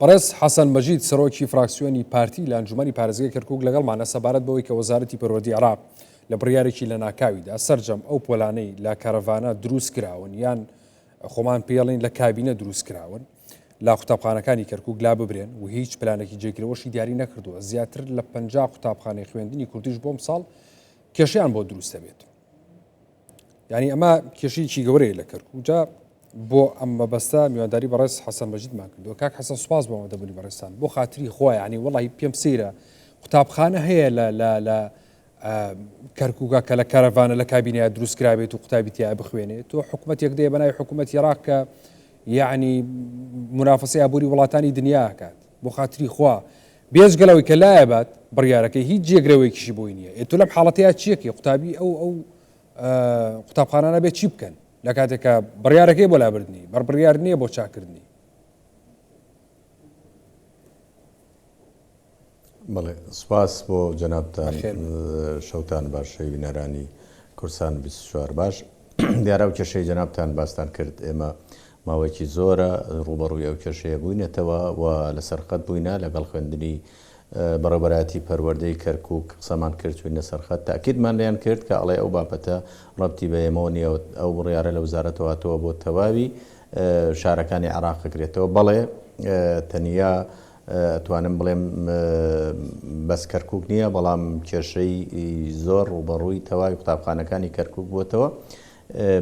بەڕێز حەسەن مەجید سەرۆکی فراکسیۆنی پارتی لە ئەنجومەنی پارێزگای کەرکوک لەگەڵمانە سەبارەت بەوەی کە وەزارەتی پەروەردەی عێراق لە بڕیارێکی لەناکاویدا سەرجەم ئەو پۆلانەی لە کەرەڤانە دروست کراون یان خۆمان پێڵین لە کابینە دروست کراون لە قوتابخانەکانی کەرکوک لا ببرێن و هیچ پلانێکی جێگرەوەشی دیاری نەکردووە زیاتر لە 50 قوتابخانەی خوێندنی کوردیش بۆم ساڵ کێشیان بۆ دروست دەبێت. یعنی ئەمە کێشەیەکی گەورەیە لە کەرکوک جا بۆ ئەم مەبەستە میوانداری بەڕێز حەسەن مەجیدمان کردووە کاک حەسەن سوپاس بۆ ئامادەبوونی بەڕێزتان بۆ خاتری خوا یعنی وەڵی پێم سەیرە قوتابخانە هەیە لە لە لە کەرکووکە کە لە کەرەڤانە لە کابینەیە دروست کرابێت و قوتابی تیا بخوێنێت تۆ حکوومەت یەک دەیە بەناوی حکوومەتی عێراق کە یعنی منافەسەی ئابووری وڵاتانی دنیا کات بۆ خاتری خوا بێجگە لەوەی کە لایەبات بڕیارەکەی هیچ جێگرەوەیەکیشی بۆی نییە ئێ تۆ لەم حاڵەتەیا چیەکەی قوتابی ئەو ئەو قوتابخانانە بێت چی بکەن لە کاتێک کە بڕیارەکەی بۆ لابردنی بەر بڕیار نییە بۆ چاکردنی. بەڵێ سوپاس بۆ جەنابتان شەوتان باش بینەرانی کوردستان 24 باش دیارە ئەو کێشەی جەنابتان باستان کرد ئێمە ماوەیەکی زۆرە ڕووبەڕووی ئەو کێشەیە بووینەتەوە و لەسەر خەت بووینە، لەگەڵ خوێندنی بەڕێوەبەرایەتی پەروەردەی کەرکووک قسەمان کرد، چووینە سەر خەت، تەئکیدمان لێیان کرد کە ئەڵێ ئەو بابەتە ڕەبتی بە ئێمەوە نییە و ئەو بڕیارە لە وەزارەتەوە هاتووە بۆ تەواوی شارەکانی عێراق ئەگرێتەوە. بەڵێ تەنیا ئەتوانم بڵێم بەس کەرکووک نییە، بەڵام کێشەی زۆر ڕووبەڕووی تەواوی قوتابخانەکانی کەرکووک بووەتەوە.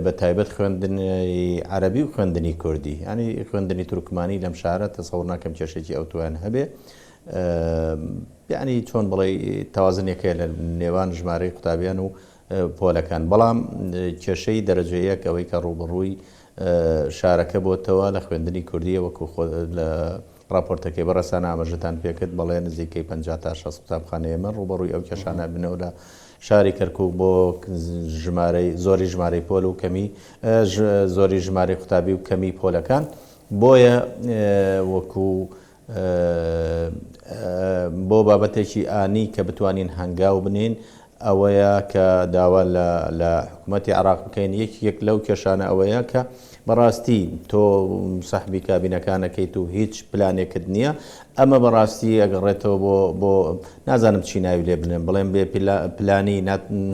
بە تایبەت خوێندنی عەرەبی و خوێندنی کوردی یانی خوێندنی تورکمانی لەم شارە تەسەور ناکەم کێشێکی ئەوتۆیان هەبێ یعنی چۆن بڵێ تەوازنێک هەیە لە نێوان ژمارەی قوتابیان و پۆلەکان بەڵام کێشەی دەرەجە یەک ئەوەی کە ڕووبەڕووی شارەکە بۆتەوە لە خوێندنی کوردیە وەکو خۆ لە ڕاپۆرتەکەی بەڕێزتان ئاماژەتان پێکرد، بەڵێ نزیکەی 50 تا 60 قوتابخانەی ئێمە ڕووبەڕووی ئەو کێشانە بنەوە لە شاری کەرکووک بۆ ژمارەی زۆری ژمارەی پۆل و کەمی زۆری ژمارەی قوتابی و کەمی پۆلەکان بۆیە وەکو بۆ بابەتێکی ئانی کە بتوانین هەنگاو بنین ئەوەیە کە داوا لە لە حکومەتی عێراق بکەین، یەکێک لەو کێشانە ئەوەیە کە بەڕاستی تۆ سەحبی کابینەکان ئەکەیت و هیچ پلانێکت نییە، ئەمە بەڕاستی ئەگەڕێتەوە بۆ بۆ نازانم چی ناوی لێ بنێم بڵێم بێ پلانی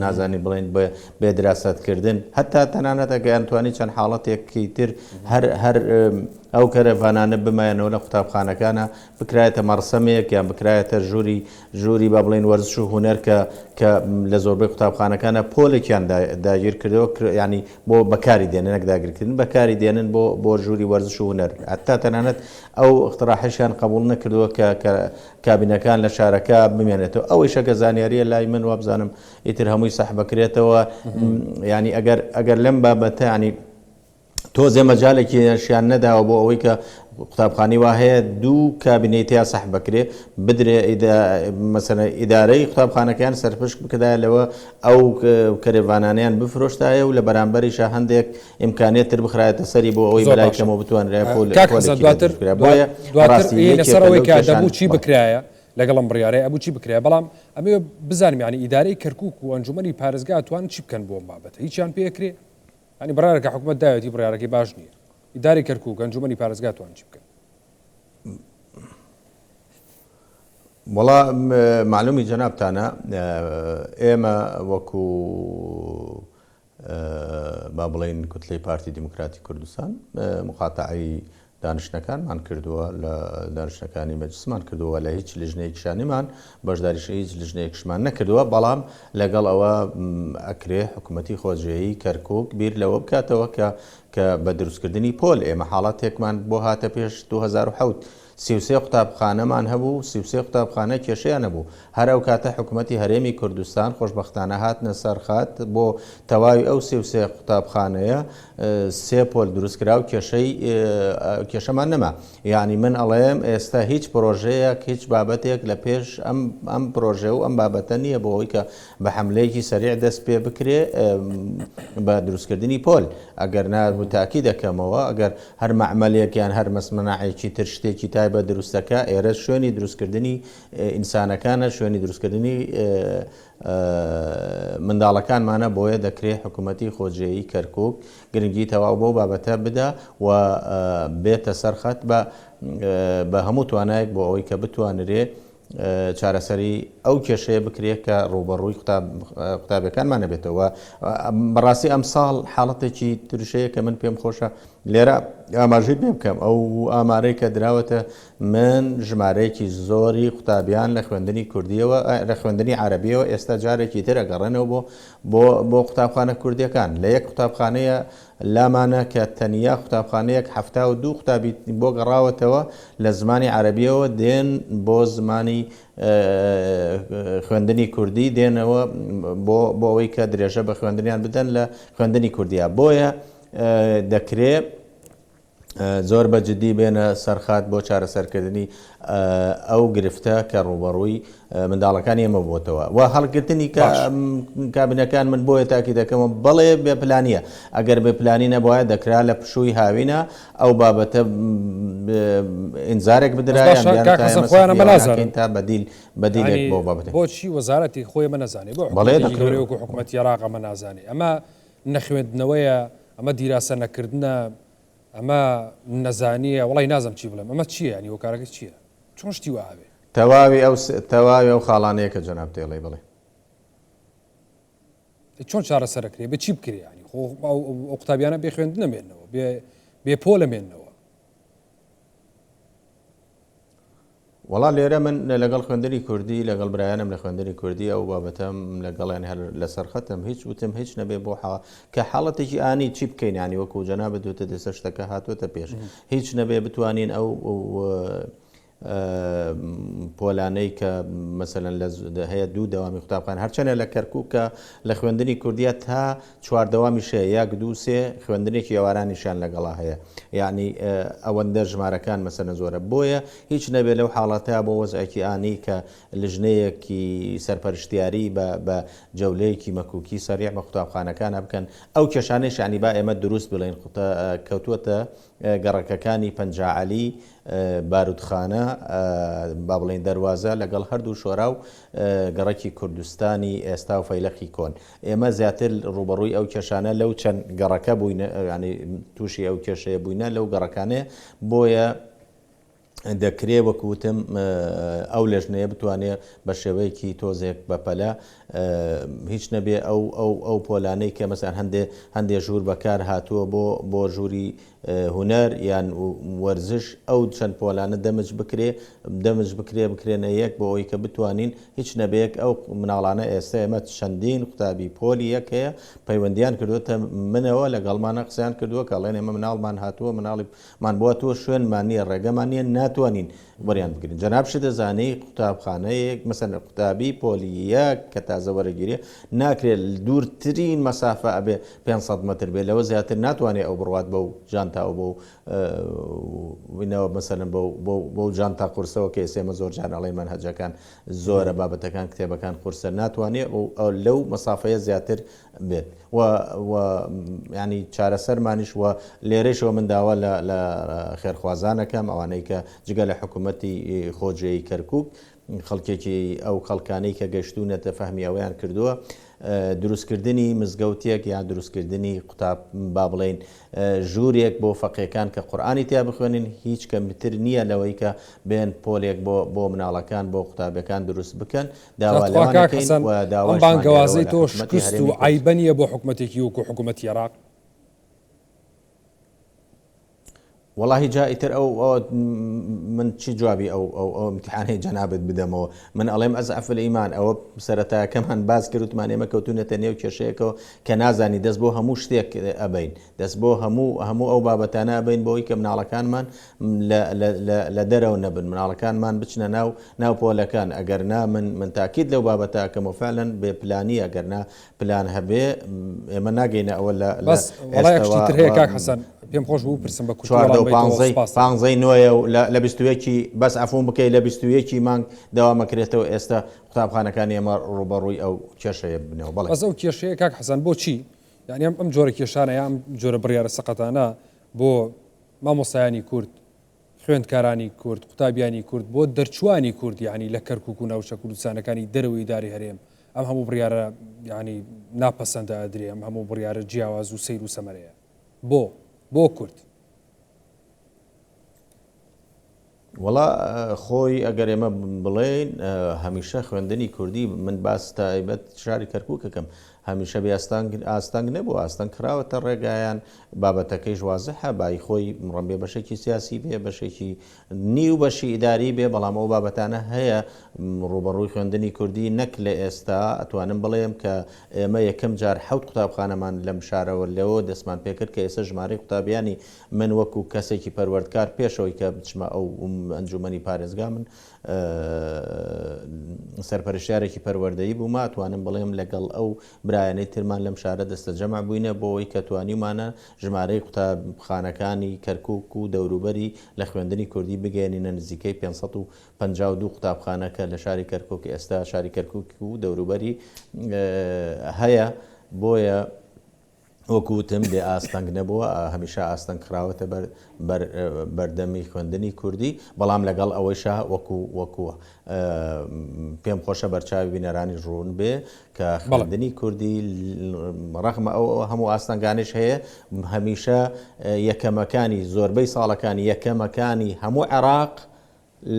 نازانین بڵێن بێ دراسەتکردن هەتا تەنانەت ئەگەیان توانی چەند حاڵەتێکی تر هەر هەر ئەو کەرەڤانانە بمایەنەوە لە قوتابخانەکانە بکرایەتە مەڕسەمێک یان بکرایەتە ژووری ژووری با بڵێین وەرزش و هونەر کە کە لە زۆربەی قوتابخانەکانە پۆلێکیان داگیر کردەوە ینی بۆ بەکاری دێنن نەک داگیرکردن بەکاری دێنن بۆ بۆ ژووری وەرزش و هونەر هەتا تەنانەت ئەو اقتراحیشیان قبوڵ نەکردووە کە کە کابینەکان لە شارەکە بمێنێتەوە ئەوەیشە کە زانیاریە لای من وابزانم ئیتر هەمووی سەح بکرێتەوە ینی ئەگەر ئەگەر لەم بابەتە ینی تۆزێ مەجالێکیشیان نەداوە بۆ ئەوەی کە قوتابخانەی وا هەیە دوو کابینەی تیا سەح بکرێ بدرێ مەسەلەن ئیدارەی قوتابخانەکەیان سەرپشک بکردایە لەوە ئەو کەرێڤانانیان بفرۆشتایە و لە بەرامبەریشا هەندێک ئیمکانیەت تر بخرایەتە سەری بۆ ئەوەی زۆر بەلای باشە کەمەوە بتوانرایە پۆل کاک حەسەن پۆلێکی لێ دواتر دروست بکرا بۆیە دواتر بەڕاستی ی لەسەر یەکێکە ئەوەی لەو کە کێشانە دەبوو چی بەڵێ. بکرایە لەگەڵ ئەم بڕیارەی ئەبوو چی بکرایە بەڵام ئەمەوێ بزانم یانی ئیدارەی کەرکوک و ئەنجومەنی پارێزگا توان چی بکەن بۆ ئەم بابەتە هیچیان پێ ئەکرێ یانی بڕیارەکە حکومەت داوێتی بڕیارەکەی باش نییە. ئیدارەی کەرکوک، ئەنجومەنی پارێزگا توان چی بکەن؟ وەڵا مەعلومی جەنابتانە ئێمە وەکو با بڵێین کوتلەی پارتی دیموکراتی کوردستان مقاتەعەی دانیشتنەکانمان کردووە، لە دانیشتنەکانی مەجلسمان کردووە، لە هیچ لیژنەیەکیشا نیمان، بەشداریش هیچ لیژنەیەکیشمان نەکردووە، بەڵام لەگەڵ ئەوە ئەکرێ حکومەتی خۆجێیی کەرکوک بیر لەوە بکاتەوە کە کە بە دروستکردنی پۆل ئێمە حاڵەتێکمان بۆ هاتە پێش 2007 33 قوتابخانەمان هەبوو، 33 قوتابخانە کێشەیان هەبوو، هەر ئەو کاتە حکومەتی هەرێمی کوردستان خۆشبەختانە هاتنە سەر خەت بۆ تەواوی ئەو 33 قوتابخانەیە سێ پۆل دروست کرا و کێشەی کێشەمان نەما یعنی من ئەڵێم ئێستا هیچ پرۆژەیەک هیچ بابەتێک لە پێش ئەم ئەم پرۆژە و ئەم بابەتە نییە بۆ ئەوەی کە بە حملەیەکی سەریع دەست پێ بکرێ بە دروستکردنی پۆل ئەگەر نا تاکی دەکەمەوە ئەگەر هەر مەعمەلێک یان هەر مەسمەناعێکی تر شتێکی تایبەت دروستەکە ئێرە شوێنی دروستکردنی ئینسانەکانە شوێنی دروستکردنی منداڵەکانمانە بۆیە دەکرێ حکوومەتی خۆجێیی کەرکووک گرنگی تەواو بەو بابەتە بدا و بێتە سەر خەت بە بە هەموو توانایەک بۆ ئەوەی کە بتوانرێ چارەسەری ئەو کێشەیە بکرێت کە ڕووبەڕووی قوتابیەکانمان نەبێتەوە. بەڕاستی ئەمساڵ حاڵەتێکی ترشەیە کە من پێم خۆشە لێرە ئاماژەی پێ بکەم. ئەو ئامارەی کە دراوەتە من ژمارەیەکی زۆری قوتابیان لە خوێندنی کوردیەوە لە خوێندنی عەرەبیەوە ئێستا جارێکی تر ئەگەڕێنەوە بۆ بۆ بۆ قوتابخانە کوردیەکان. لە یەک قوتابخانەیە لامانە کە تەنیا قوتابخانەیەک 72 قوتابی بۆ گەڕاوەتەوە لە زمانی عەرەبیەوە دێن بۆ زمانی خوێندنی کوردی دێنەوە بۆ بۆ ئەوەی کە درێژە بە خوێندنیان بدەن لە خوێندنی کوردیا. بۆیە دەکرێ زۆر بە جدی بێنە سەرخات بۆ چارەسەرکردنی ئەو گرفتە کە ڕووبەڕووی منداڵەکانی ئێمە بۆتەوە و هەڵگرتنی کابینەکان من بۆیە تاکی دەکەمەوە بەڵێ بێ پلانیە ئەگەر بێ پلانی نەبوایە دەکرا لە پشووی هاوینە ئەو بابەتە ئینزارێک بدرا خۆیان ئەمە نازانن تا بەدیل بەدیلێک بۆ بابەتە بۆچی وەزارەتی خۆی ئەمە نەزانێ بۆ بەڵێ دەکرێ وەکو حکومەتی عێراق ئەمە نازانێ ئەمە نەخوێندنەوەیە، ئەمە دیراسە نەکردنە، ئەمە نەزانییە، وەڵای نازانم چی بڵێم، ئەمە چییە یانی هۆکارەکەی چییە؟ چۆن شتی وا هەبێ؟ تەواوی ئەو تەواوی ئەو خاڵانەیە کە جەنابت دەیڵێی بەڵێ. ئەی چۆن چارەسەر ئەکرێ؟ بە چی بکرێ یانی؟ خۆ ئەو قوتابیانە بێ خوێندن ئەمێننەوە، بێ بێ پۆل ئەمێننەوە. وەڵا لێرە من لەگەڵ خوێندنی کوردی لەگەڵ برایانم لە خوێندنی کوردی ئەو بابەتەم لەگەڵیان هەر لەسەر خەتم هیچ وتم هیچ نەبێ بۆ حا کە حاڵەتێکی ئانی چی بکەین ینی وەکو جەنابت وتت ئێستا شتەکە هاتووەتە پێش هیچ نەبێ بتوانین ئەو پۆلانەی کە مەسەلەن لە هەیە دوو دەوامی قوتابخانە هەرچەنە لە کەرکک کە لە خوێندنی کوردیە تا چوار دەوامیش هەیە یەک دوو سێ خوێندنێکی ئێوارانیشیان لەگەڵا هەیە یەعنی ئەوەندە ژمارەکان مەسەلەن زۆرە بۆیە هیچ نەبێ لەو حاڵەتە بۆ وەزعێکی ئانی کە لژنەیەکی سەرپەرشتیاری بە بە جەولەیەکی مەکوکی سەریع بە قوتابخانەکانە بکەن ئەو کێشانەیش یەعنی با ئێمە دروست بڵێین قوتە کەوتووەتە گەڕەکەکانی پەنجاعەلی، باروتخانە، با بڵێین دەروازە لەگەڵ هەردوو شۆرا و گەڕەکی کوردستانی ئێستا و فەیلەقی کۆن. ئێمە زیاتر ڕووبەڕووی ئەو کێشانە لەو چەند گەڕەکە بووینە، یانی تووشی ئەو کێشەیە بووینە لەو گەڕەکانەیە، بۆیە دەکرێ وەک وتم ئەو لێژنەیە بتوانێ بە شێوەیەکی تۆزێک بەپەلە هیچ نەبێ ئەو ئەو ئەو پۆلانەی کە مەسەن هەندێ هەندێ ژوور بەکار هاتووە بۆ بۆ ژووری هونەر یان وەرزش ئەو چەند پۆلانە دەمج بکرێ دەمج بکرێ بکرێنە یەک بۆ ئەوەی کە بتوانین هیچ نەبێک ئەو مناڵانە ئێستا ئێمە چەندین قوتابی پۆلی یەک هەیە پەیوەندیان کردوتە منەوە لەگەڵمانە قسەیان کردووە کە ئەڵێن ئێمە مناڵمان هاتووە مناڵی مان بووە تۆ شوێنمان نییە ڕێگەمان نییە ناتوانین وەریان بگرین جەنابشت دەزانی قوتابخانەیەک مەسەن قوتابی پۆلی یەک کە تازە وەرەگیرێ ناکرێت دوورترین مەسافە ئەبێ 500 مەتر بێ لەوە زیاتر ناتوانێت ئەو بڕوات بەو جانتا و بەو وینەوە مەسەلەن بەو بەو بەو جانتا قورسەوە کە ئێستا ئێمە زۆر جار ئەڵێین مەنهەجەکان زۆرە بابەتەکان کتێبەکان قورسە ناتوانێت لەو مەسافەیە زیاتر بێت و و یانی چارەسەرمانیش و لێرەیشەوە من داوا لە لە خێرخوازان ئەکەم ئەوانەی کە جگە لە حکوومەتی خۆجێی کەرکووک خەڵکێکی ئەو خەڵکانەی کە گەشتوونەتە فەهمی ئەوەیان کردووە دروستکردنی مزگەوتێک یان دروستکردنی قوتاب با بڵێین ژوورێک بۆ فەقێکان کە قورئانی تیا بخوێنن هیچ کەمتر نییە لەوەی کە بێن پۆلێک بۆ بۆ مناڵەکان بۆ قوتابیەکان دروست بکەن داوا جا تخوا لەوان کاک ئەکەین حەسەن و ئەم داواشمان لێرەوە بانگەوازەی لە تۆ حکومەتی شکست و هەرێمی کوردستان. عەیبە نییە بۆ حکومەتێکی وەکو حکومەتی عێراق؟ وەڵاهی جا ئیتر ئەو ئەو من چی جوابی ئەو ئەو ئەو امتحانەی جەنابت بدەمەوە من ئەڵێم ئەزعف الایمان ئەوە سەرەتاکەمان باس کرد وتمان ئێمە کەوتونەتە نێو کێشەیەکەوە کە نازانی دەست بۆ هەموو شتێک ئەبەین دەست بۆ هەموو هەموو ئەو بابەتانە ئەبەین بۆی کە مناڵەکانمان لە لە لە لە دەرەوە نەبن مناڵەکانمان بچنە ناو ناو پۆلەکان ئەگەر نا من من تاکید لەو بابەتە ئەکەم و فعلا بێ پلانی ئەگەر نا پلان هەبێ ئێمە ناگەینە ئەوە لە لە بەس وەڵا یەک شتی ئێستەوە تر هەیە و کاک حەسەن پێم خۆش بوو بپرسم بە کورتی 14 وەڵام و بەیتەوە پانزەی سوپاستان. پانزەی نۆیە و لە لە 21 بەس عەفوم بکەی لە 21 مانگ دەوام ئەکرێتەوە ئێستا قوتابخانەکانی ئێمە ڕووبەڕووی ئەو کێشەیە ببنەوە بەڵێ. بەس ئەو کێشەیە کاک حەسەن بۆچی یانی ئەم ئەم جۆرە کێشانە یا ئەم جۆرە بڕیارە سەقەتانە بۆ مامۆستایانی کورد خوێندکارانی کورد، قوتابیانی کورد، بۆ دەرچووانی کورد یانی لە کەرکوک و ناوچە کوردستانەکانی دەرەوەی ئیدارەی هەرێم ئەم هەموو بڕیارە یانی ناپەسەندە ئەدرێ، ئەم هەموو بڕیارە جیاواز و سەیر و سەمەرەیە بۆ؟ بۆ کورد؟ وەڵا خۆی ئەگەر ئێمە بڵێین هەمیشە خوێندنی کوردی من باس تایبەت شاری کەرکووکەکەم هەمیشە بێ ئاستەنگ ئاستەنگ نەبوو ئاستەنگ خراوەتە ڕێگایان بابەتەکەیش وازحە بای خۆی ڕەنبێ بەشێکی سیاسی بێ بەشێکی نیو بەشی ئیداری بێ بەڵام ئەو بابەتانە هەیە ڕووبەڕووی خوێندنی کوردی نەک لە ئێستا ئەتوانم بڵێم کە ئێمە یەکەم جار حەوت قوتابخانەمان لەم شارەوە لەوە دەستمان پێکرد کە ئێستا ژمارەی قوتابیانی من وەکو کەسێکی پەروەردکار پێشەوەی کە بچمە ئەو ئەنجومەنی پارێزگا من سەرپەرشتیارێکی پەروەردەیی بوومە ئەتوانم بڵێم لەگەڵ ئەو برایانەی ترمان لەم شارە دەستەجەمع بووینە بۆ ئەوەی کە توانیومانە ژمارەی قوتابخانەکانی کەرکوک و دەوروبەری لە خوێندنی کوردی بگەیەنینە نزیکەی 552 قوتابخانە کە لە شاری کەرکوک ئێستا شاری کەرکوک و دەوروبەری هەیە بۆیە وەکو وتم بێ ئاستەنگ نەبووە، هەمیشە ئاستەنگ خراوەتە بەر بەر بەردەمی خوێندنی کوردی، بەڵام لەگەڵ ئەوەیشا وەکو وەکو پێم خۆشە بەرچاوی بینەرانیش ڕوون بێ کە خوێندنی کوردی ڕەغمە ئەو هەموو ئاستەنگانیش هەیە هەمیشە یەکەمەکانی زۆربەی ساڵەکانی یەکەمەکانی هەموو عێراق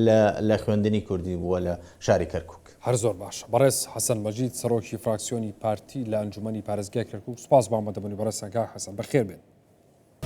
لە لە خوێندنی کوردی بووە لە شاری کەرکوک. هەر زۆر باشە. بەڕێز حەسەن مەجید سەرۆکی فراکسیۆنی پارتی لە ئەنجومەنی پارێزگای کەرکوک سوپاس بۆ ئامادەبوونی بەڕێزتان کاک حەسەن بەخێر بێن.